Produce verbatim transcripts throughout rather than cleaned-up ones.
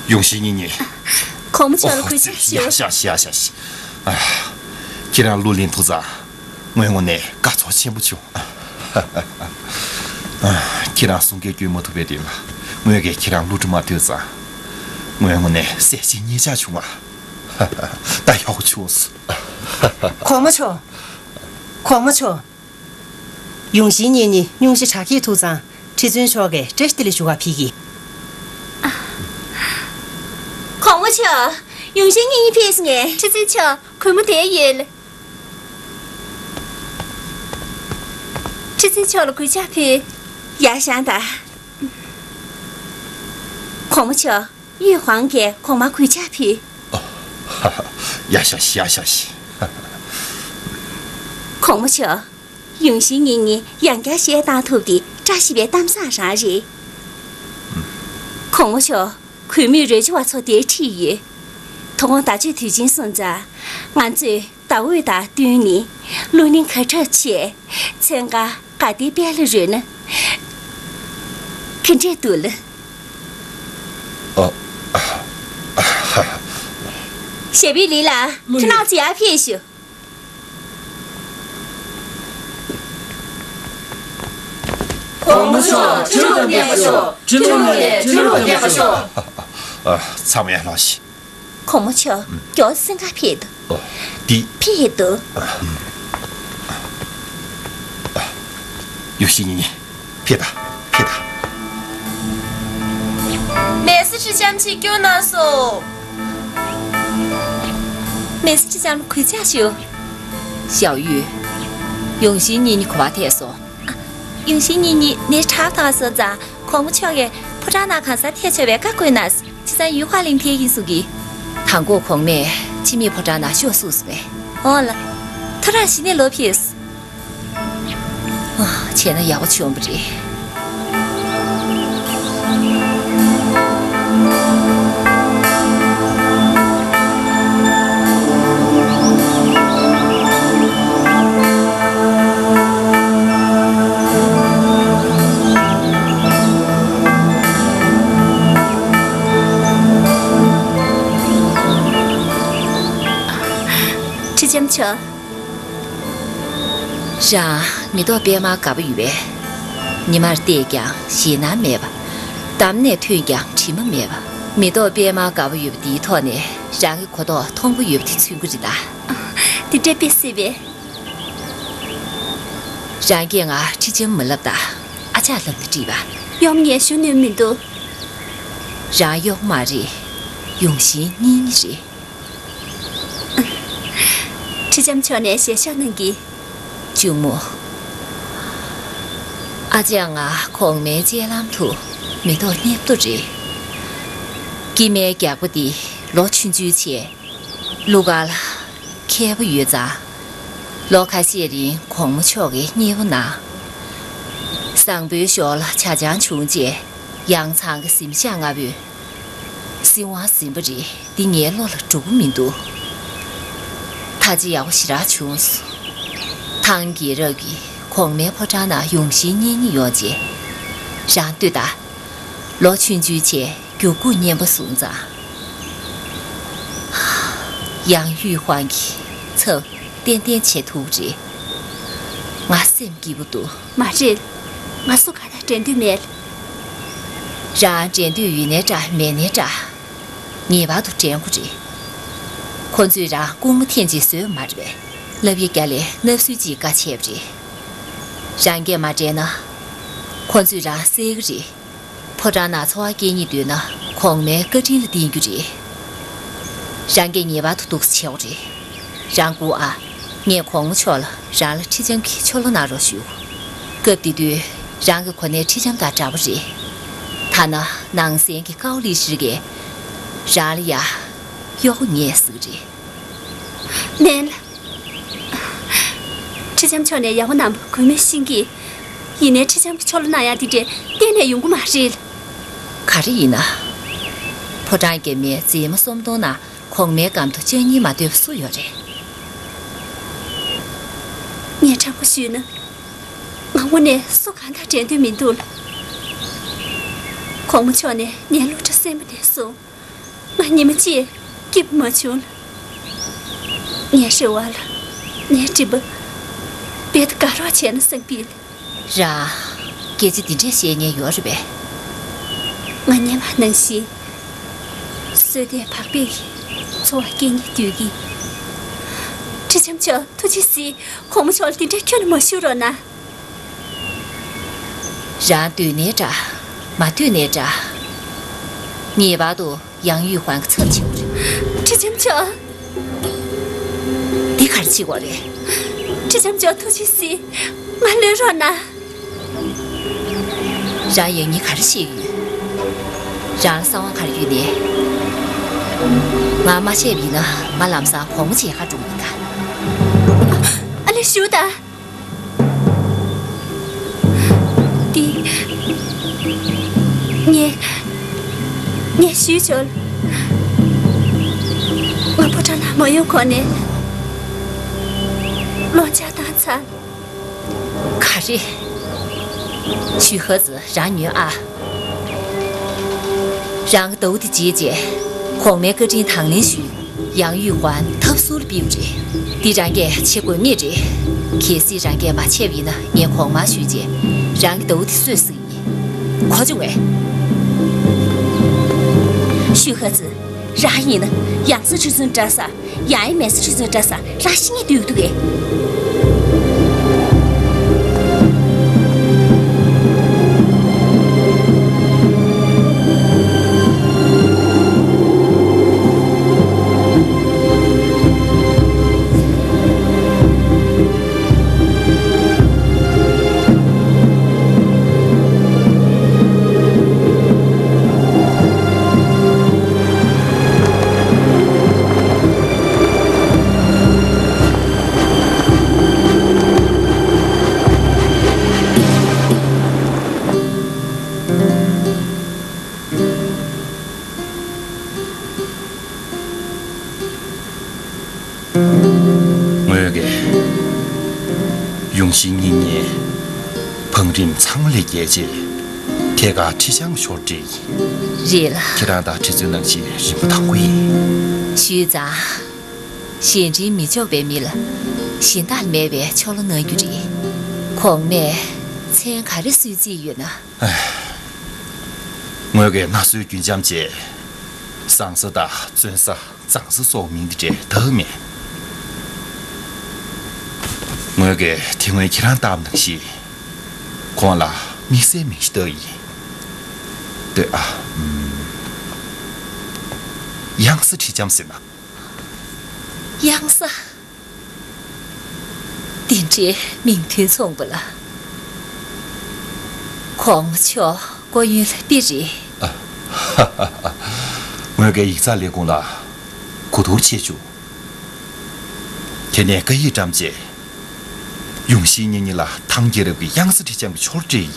ཡོངས་ཤིག་གཉིས་གཉིས། གོང་མ་མཆོག་ལ་གུས་ཕྱག་ཞུ། ཡ་ཤ་ཤི་ཡ་ཤ་ཤི། ཨ། ཁྱེད་རང་གླུ་ལེན་ཐུབ་ཙང་། ངའི་ངོས་ནས་དགའ་ཚོར་ཆེན་པོ་བྱུང་། ཨ། ཁྱེད་རང་གསུང་སྐད་སྐྱོན་མ་ཐུབ་པའི་དོན་ལ། ངོས་ཀྱིས་ཁྱེད་རང་གླུ་སྒྲུབ་མ་ཐུབ་ཙང་། ངའི་ངོས་ནས་གསལ་བཤད་ཉེ་ཆར་བྱུང་བ། ད་ཡག་པོ་བྱུང་སོང་། གོང་མ་མཆོག་གོང་མ་མཆོག་ཡོངས་ཤིག་གཉིས་གཉིས་སྙུང་གཞི་དྲག་སྐྱེད་ཐུག་ཙང་། ཁྲི་བཙུན་མཆོག་གིས་བཀྲ་ཤིས་བདེ་ལེགས་ཞུ་ག་ཕེབས་ཀྱི། གོང་མ་མཆོག་ཡོངས་ཤིག་གཉིས་གཉིས་ཕེབས་སོང་ངས། ཁྲི་བཙུན་མཆོག་གུས་མོ་དེ་ཡོད། ཁྲི་བཙུན་མཆོག་ལ་གུས་ཕྱག་ཕུལ། ཡར་བཞེངས་དང་། གོང་མ་མཆོག་གཡུ་ཧོང་གིས་གོང་མར་གུས་ཕྱག་ཕུལ། ཡར་བཞེངས་ཤིག་ཡར་བཞེངས་ཤིག་གོང་མ་མཆོག་ཡོངས་ཤིག་གཉིས་གཉིས་ཡང་བསྐྱར་གཞས་བཏང་ཐུབ་དེ་བཀྲ་ཤིས་པའི་གཏམ་བཟང་རང་རེད། གོང་མ་མཆོག་གུས་མོས་རོལ་ཆ་བ་ཚོ་དེར་ཁྲིད་ཡོད། དོ་དགོང་ཟླ་མཆོད་དུས་ཆེན་སོང་ཙང་། ང་ཚོས་ཟླ་འོད་དང་བསྟུན་ནས་གླུ་ལེན་གར་འཁྲབ་བྱས། མཚན་གང་དགའ་བདེའི་དཔལ་ལ་རོལ་ན་ག་འདྲས་འདུག་ལགས། ཨ། ཞབས་པུས་ལི་ལགས། ཁྲི་ནག་ཚོ་ཡར་ཕེབས་ཤོག་གོང་མ་མཆོག་ཁྲི་ལོ་བརྟན་པར་ཤོག་ཁྲི་ལོ་ནས་ཁྲི་ལོ་བརྟན་པར་ཤོག་ཨ། ཚང་མས་ལོངས་ཤིག་གོང་མ་མཆོག་མགྱོགས་སེང་ག་ཕེབས་འདུག་ཨོ། འདི། ཕེབས་འདུག་ཡོངས་ཤིག་གཉིས་གཉིས། ཕེབས་དང་། ཕེབས་དང་། མེ་སི་ཁྲི་ལྕམ་ཆིག་སྐྱོར་གནང་སོང་། མེ་སི་ཁྲི་ལྕམ་གུས་ཕྱག་ཞུ། ཞའོ་ཡུས། ཡོངས་ཤིག་གཉིས་གཉིས་ག་པར་ཐད་སོང་། ཡོངས་ཤིག་གཉིས་གཉིས་ནས་ཁྲབ་བཏང་སོང་ཙང་། གོང་མ་མཆོག་གིས་ཕོ་བྲང་ནང་གང་སར་ཐད་ཆོག་པའི་བཀའ་བཀོད་གནང་སོང་། བྱས་ཙང་ཡུས་ཧོང་ལིང་ཕེབས་ཀྱིན་གསུང་གི། དང་པོ་གོང་མས་འཆི་མེད་ཕོ་བྲང་ནང་ཤོག་གསུངས་སོང་བས། འོང་ལགས། ཐོ་རངས་གཞི་ནས་ལོག་ཕེབས་སོང་། ཨ། བྱས་ན་ཡག་པོ་བྱུང་བ་རེད། ཁྲི་ལྕམ་མཆོག་རང་མེ་ཏོག་པད་མར་དགའ་པོ་ཡོད་པས། ཉི་མར་བལྟས་ཀྱང་ཞེད་སྣང་མེད་པ། འདམ་ནས་ཐོན་ཀྱང་དྲི་མ་མེད་པ། མེ་ཏོག་པད་མར་དགའ་པོ་ཡོད་པ་འདིའི་ཐོག་ནས་རང་གི་གོ་རྟོགས་མཐོན་པོ་ཡོད་པ་དེ་མཚོན་གྱི་རེད་ད། འདི་འདྲ་དཔེ་སྲིད་པས། རང་གིས་ང་ཁྲི་ལྕམ་མ་ལབ་ད། ཨ་ཅག་ལབ་ན་འགྲིག་པ། གཡོག་ངས་ཞུ་ནུས་མི་འདུག་རང་གཡོག་མ་རེད། ཡོངས་ཤིག་གཉིས་གཉིས་རེད། ཁྲི་ལྕམ་མཆོག་ནས་ཞལ་བཞེས་གནང་གི། གཅུང་མོ། ཨ་ཅག་ང་གོང་མའི་སྤྱན་ལམ་དུ་མེ་ཏོག་སྙེ་པོ་རེད། སྐྱེས་མའི་རྒྱགས་པ་འདི་ལོ་ཆུང་ཆུང་བྱས། གླུ་གར་ལ་མཁས་པོ་ཡོད་ཙང་། ལོ་ཁ་ཤས་རིང་གོང་མ་མཆོག་གིས་མཉེས་པོ་གནང་། བཟང་པོའི་ཞོར་ལ་ཇ་ཆང་བྱུང་རྗེས་ཡང་ཚང་གི་གཟིམ་ཤག་ལྔ་པོས། སྲིད་དབང་ཟིན་པ་རེད། འདི་ངའི་བློ་ལ་འགྲོ་གི་མི་འདུག་ད་ཅི་ཡག་པོ་ཞེ་དྲག་བྱུང་སོང་། ཐང་རྒྱལ་རབས་ཀྱིས་གོང་མའི་ཕོ་བྲང་ནང་ཡོངས་ཤིག་གཉིས་གཉིས་ཡོང་རྗེས། རང་ལྟོས་དང་། ལོ་ཆུང་ཆུང་བྱས་རྒྱུད་སྐུད་མཉེན་པོ་བཟུང་ཙང་། ཡང་གཡུས་དབང་གི་ཚབ་ཏན་ཏན་བྱེད་ཐུབ་རེད། ང་སེམས་སྐྱིད་པོ་འདུག་མ་རེད། ང་སུ་གང་དང་འགྲན་འདོད་མེད། རང་འགྲན་འདོད་ཡོད་ནའི་འདྲ་མེད་ནའི་འདྲ། ངེས་པར་དུ་འགྲན་དགོས་རེད། ཁོ་ཚོས་རང་སྐུ་ངོ་འཐེན་ཅིག་བཟོས་མ་རེད་པས། ལབ་ཡ་རྒྱ་ལས་ལབ་སྲོལ་ཅིག་བཀའ་བྱས་པ་རེད། རང་གིས་མ་འགྲན་ན། ཁོ་ཚོས་རང་བསད་གི་རེད། ཕོ་བྲང་ནང་འཚོ་བ་སྐྱེལ་སྙིང་འདོད་ན་གོང་མའི་བཀའ་དྲིན་ལ་བརྟེན་རྒྱུ་རེད། རང་གིས་ངེས་པར་དུ་འདུག་སེ་བྱེད་དགོས་རེད། རང་སྒུག་ཨ། ངས་གོང་མ་མཆོག་ལ་རང་ལ་ཁྲི་ལྕམ་གྱི་ཆོ་ལོ་གནང་རོགས་ཞུ། སྐབས་དེ་དུས་རང་གི་གོ་གནས་ཁྲི་ལྕམ་དང་འདྲ་པོ་རེད། ཐ་ན་ནང་སེམས་ཀྱི་ཀའོ་ལི་ཧྲི་གིས་རང་ལ་ཡ་གཡོག་ངས་ཟེར་གི་རེད། མེད། ཁྲི་ལྕམ་མཆོག་ནས་ཡག་པོ་གནང་བ་གུས་མོས་ཤེས་ཀྱི། ཡིན་ནའི་ཁྲི་ལྕམ་གྱི་ཆོ་ལོ་གནང་ཡག་འདི་འདྲས་གཏན་ནས་ཡོང་གི་མ་རེད། ག་རེ་ཡིན་ན། ཕོ་བྲང་རྒྱབ་མའི་མཛེས་མ་སུམ་སྟོང་ནང་གོང་མའི་སྒམ་དུ་ལྕགས་རྙིང་མ་འདོད་པ་སུ་ཡོད་རེད། ངས་དྲང་པོ་ཞུས་ན། ང་དངོས་གནས་སུ་གང་དང་འགྲན་འདོད་མི་འདུག་ལ། གོང་མ་མཆོག་ནས་ངའི་སློབ་གྲྭ་གསན་པ་ནས་བཟུང་། ང་ཉི་མ་གཅིག་སྐྱིད་པོ་མ་བྱུང་། ངའི་རེ་བ་ལ་ངའི་སྤྲིན་པ་རྦད་དེ་དགའ་རོགས་བྱས་ན་བསམ་གྱི། རང་སྐད་ཆ་འདི་འདྲས་བཤད་མཁན་ཡོད་རེད་པས། ང་སྔོན་མ་ནང་བཞིན་བཟོད་ལྡན་བག་ཕེབས་ཀྱི་འཚོ་བ་སྐྱེལ་ནས་སྡོད་ཀྱི། ཁྲི་ལྕམ་མཆོག་ཐུགས་རྗེ་གཟིགས། གོང་མ་མཆོག་ལ་འདི་འདྲས་ཁྱོན་ནས་མ་ཞུ་རོགས་གནང་། རང་འདོད་ནའི་འདྲ། མ་འདོད་ནའི་འདྲ། ངེས་པར་དུ་ཡང་ཡུས་ཧུན་གྱི་ཚབ་བྱེད་དགོས་རེད། ཁྲི་ལྕམ་མཆོག་འདི་ག་རེ་བྱེད་དགོས་རེད། ཁྲི་ལྕམ་མཆོག་ཐུགས་རྗེ་གཟིགས། ང་ལོན་རོགས་གནང་། རང་ཡང་སྙིང་ག་རེ་བཤད་ཡོད། རང་ལ་གསང་བ་ག་རེ་ཡོད་ནས། ང་མ་བྱས་པ་ཡིན་ན་ང་ལམ་སང་གོང་མ་མཇལ་ཁ་འགྲོ་གི་ཡིན་ད། ཨ་ལེ་ཞུ་ད། འདི། ངས། ངས་ཞུས་ཆོག་ང་ཕོ་བྲང་ལ་མ་ཡོང་གོང་ནས་ལོ་བརྒྱ་བཏང་ཚར། ག་རེ། ཞུས་ཧ་ཙི་རང་ཉོན་ཨ། རང་གི་ཟླ་བོ་དེ་བརྗེད་རྗེས་གོང་མའི་བཀའ་དྲིན་དང་ལེན་ཞུས། ཡང་ཡུས་ཧུན་ཐབས་ཟུར་ལ་ཕུད་པ་རེད། འདི་རང་གིས་བྱེད་དགོས་ངེས་རེད། གལ་སྲིད་རང་གིས་མ་བྱས་པ་ཡིན་ན་ངས་གོང་མར་ཞུས་རྗེས་རང་གི་ཟླ་བོ་དེ་གསོད་ཟེར་གི་ཡིན། གོ་བྱུང་ངས། ཞུས་ཧ་ཙི། རང་ཡིན་ན་ཡང་ས་ཆུ་ཚོད་འདྲ་ས། ཡང་ཡང་མེད་ས་ཆུ་ཚོད་འདྲ་ས། རང་ཤི་ངེས་སྡོད་འདུག་གས། ངོས་ཀྱིས་ཡུང་ཤིན་གཉིས་ཉིན་བང་རིམ་ཚང་མ་ལས་རྒྱལ་རྗེས་ཐད་ཀར་ཁྲི་བྱང་ཤོར་འདྲེ་ཡིན། རེད་ལ། ཁྱེད་རང་དང་ཁྲི་བཙུན་ནང་བཞིན་རིམ་པ་དང་པོ་ཡིན། ཞུས་ཙང་། གཞན་དྲིང་མི་འཇོག་པའི་མི་ལ་གཞན་དག་ལ་མེད་པའི་ཆོ་ལོ་གནང་རྒྱུ་རེད། གོང་མས་མཚན་ག་རེ་གསོལ་རྩིས་ཡོད་ན། ངོས་ཀྱིས་མངའ་གསོལ་རྒྱུན་འབྱམས་བཅས་བཟང་ས་དང་བཙོན་ས་གཙང་ས་སོགས་མིང་འདི་འདྲའི་བཏགས་མེད། ངོས་ཀྱིས་དེ་སྔོན་ཁྱེད་རང་བཏགས་པ་ནང་བཞིན་ཁོང་ལ་དམིགས་བསལ་མིང་ཞིག་བཏགས་ཡིན། ལྟོས་ཨ། ཨམ། གཡང་ས་ཁྲི་འཇམ་ཟེར་ན། གཡང་ས། འདི་འདྲའི་མིང་དོན་མཚུངས་པ་ལ། གོང་མ་མཆོག་སྐུ་ཡོན་ལ་དཔེ་རེད། ངོས་ཀྱིས་ཡིག་ཚང་ལས་ཁུངས་ལ་གོ་བསྡུར་བྱས་བྱུང་། དེ་ནས་བཀའ་ཡིག་བཀྲམ་རྗེས། ཡུང་ཤིན་གཉིས་གཉིས་ལ་ཐང་རྒྱལ་རབས་ཀྱི་གཡང་ས་ཁྲི་འཇམ་གྱི་ཆོར་སྤྲད་ཡིན།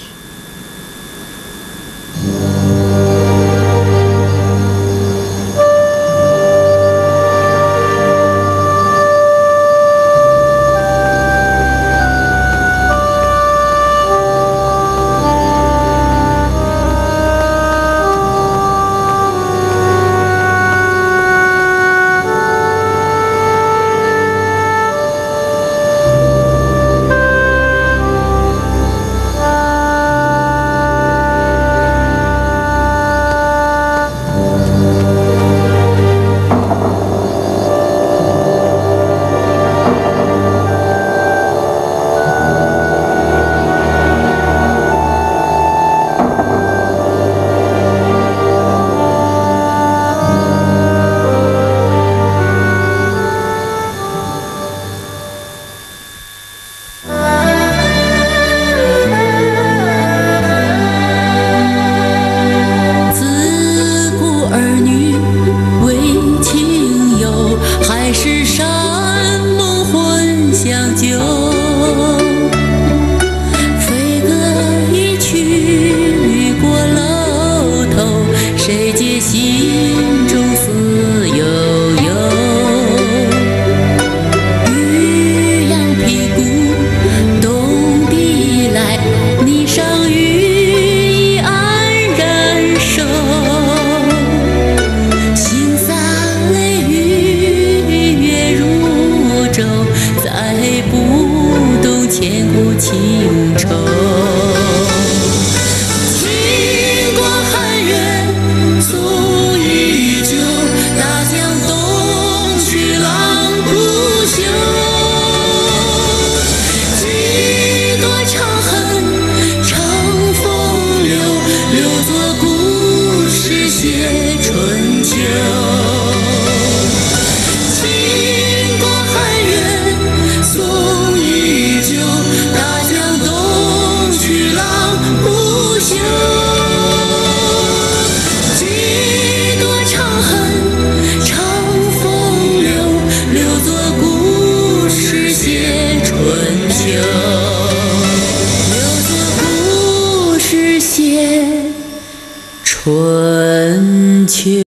春去